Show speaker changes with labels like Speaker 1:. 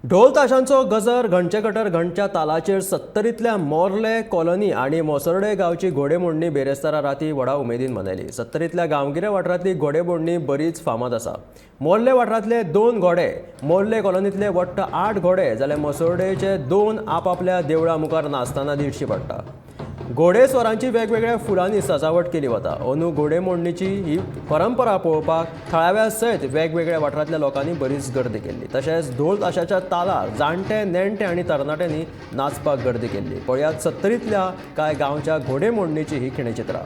Speaker 1: ढोल ताशांचो गजर घणचे gutter घणच्या तालाचेर सत्तरींतल्या Morley colony आनी मोसर्डे गांवची घोडेमोडणी बेरेस्तारा राती व्हडा उमेदीन मनयली. सत्तरींतल्या गांवगिऱ्या वाठारांतली घोडेमोडणी बरीच फामाद आसा. मोर्ले वाठारांतले 2 घोडे, मोर्ले कॉलनींतले वट्ट 8 घोडे जाल्यार मोसर्डेचे 2 आपापल्या देवळां मुखार नाचतना दिश्टी पडटा. घोडेस्वरांची वेगवेगळ्या फुलांनी सजावट केली वता. अंदू घोडेमोडणीची ही परंपरा पळोवपाक थळाव्या सयत वेगवेगळ्या वाठारांतल्या लोकांनी बरीच गर्दी केल्ली. तशेंच ढोल ताशाच्या तालार जाणटे, नेणटे आनी तरणाट्यांनी नाचपाक गर्दी केल्ली. पळयात सत्तरींतल्या कांय गांवच्या घोडेमोडणीची ही खिणचित्रां.